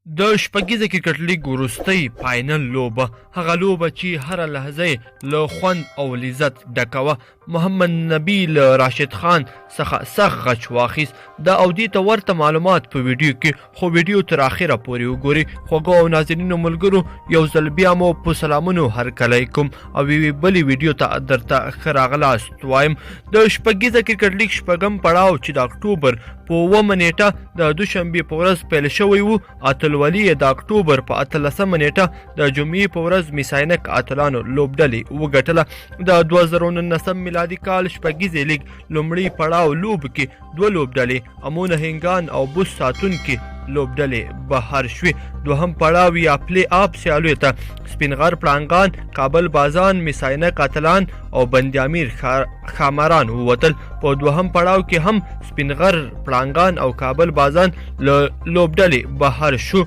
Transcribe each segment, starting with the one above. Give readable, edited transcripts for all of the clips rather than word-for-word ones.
د شپږیزه کرکټ لیګ وروستۍ فاینل لوبه، هغه لوبه چې هره لحظه یې له خوند او لذت ډکه وه. محمد نبي له راشد خان څخه سخت غچ واخیست. دا او دې ته ورته معلومات په ویډیو کې، خو ویډیو تر اخره پورې وګورئ. خوږو او نازنینو ملګرو، یو ځل بیا مو په سلامونو هرکلی کوم او یوې بلې ویډیو ته درته ښه راغلاست وایم. د شپږیزه کرکټ لیګ شپږم پړاو چې د اکټوبر په اوومه نیټه د دوشنبې په ورځ پیل شوی و، اتلولي یې د اکټوبر په 18مه نیټه د جمعې په ورځ میساینک اتلانو لوبډلې وګټله. د 2019 میلادي کال شپږیزې لیګ لومړي پړاو لوبو کې دوه لوبډلې امو نهنګان او بوس ساتونکي لوبډلې بهر شوې. دوهم پړاو یا پلی اپ سیالیو ته سپین غر پړانګان، کابل بازان، میساینک اتلان او بند امیر ښاماران ووتل. په دوهم پړاو کې هم سپین غر پړانګان او کابل بازان له لوبډلې بهر شو.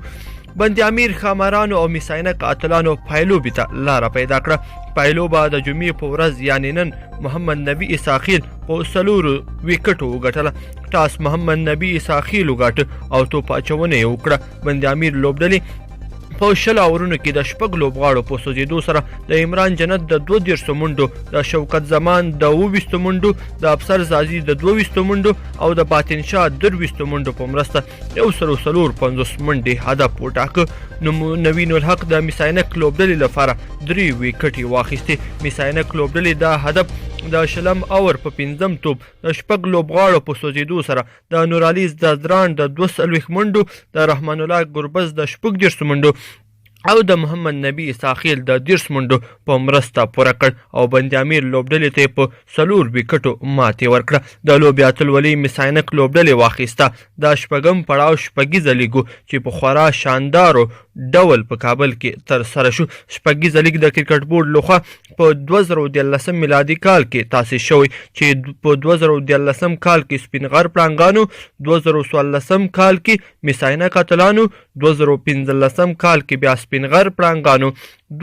بند امیر ښامارانو او میساینک اتلانو پایلوبې ته لاره پیدا کړه. پایلوبه د جمعې په ورځ یعنې نن محمد نبي عیساخیل په 4 ویکټو وګټله. ټاس محمد نبي عیساخیل وګاټه او توپ اچونه یې وکړه. بند امیر لوبډلې په 20 اورونو کې د 6 لوبغاړو په سوځېدو سره د عمران جنت د 32 منډو، د شوکت زمان د 27 منډو، د افسر زازي د 22 منډو او د باطن شاه 23 منډو په مرسته 154 منډې هدف وټاکه. نوین الحق د میساینک لوبډلې لپاره 3 ویکټې واخیستې. میساینک لوبډلې دا هدف د 20 اور په 5 توپ د 6 لوبغاړو په سوځېدو سره د نورعلي ځدراڼ د 42 منډو، د رحمان الله ګربز د 36 منډو او د محمد نبي عیساخیل د 30 منډو په مرسته پوره کړ او بند امیر لوبډلې ته په 4 ویکټو ماتې ورکړه. د لوبې اتلولي میساینک لوبډلې واخیسته. دا شپږم پړاو شپږیزه لیګ و چې په خورا شاندارو ډول په کابل کې ترسره شو. شپږیزه لیګ د کرکټ بورډ لخوا په 2013 میلادي کال کې تاسیس شوی چې په 2013 کال کې سپین غر پړانګانو، 2014 کال کې میساینک اتلانو، 2015 کال کې بیا سپین غر پړانګانو،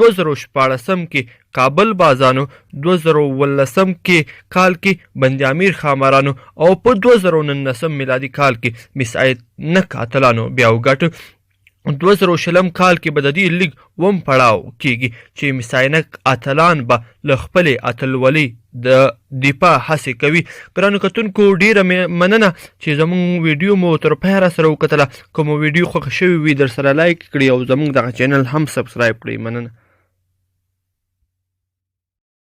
2016 کې کابل بازانو، 2017 کې کال کې بند امیر ښامارانو او په 2019 میلادي کال کې میساینک اتلانو بیا وګټه. 2020 کال کې به د دې لیګ اووم پړاو کیږي چې میساینک اتلان به له خپلې اتلولۍ د دفاع هڅې کوي. ګرانو کتونکو، ډیره مننه چې زموږ ویډیو مو تر پایه را سره وکتله. که مو ویډیو خوښه شوې وي در سره لایک کړئ او زموږ دغه چینل هم سبسکرایب کړئ. مننه.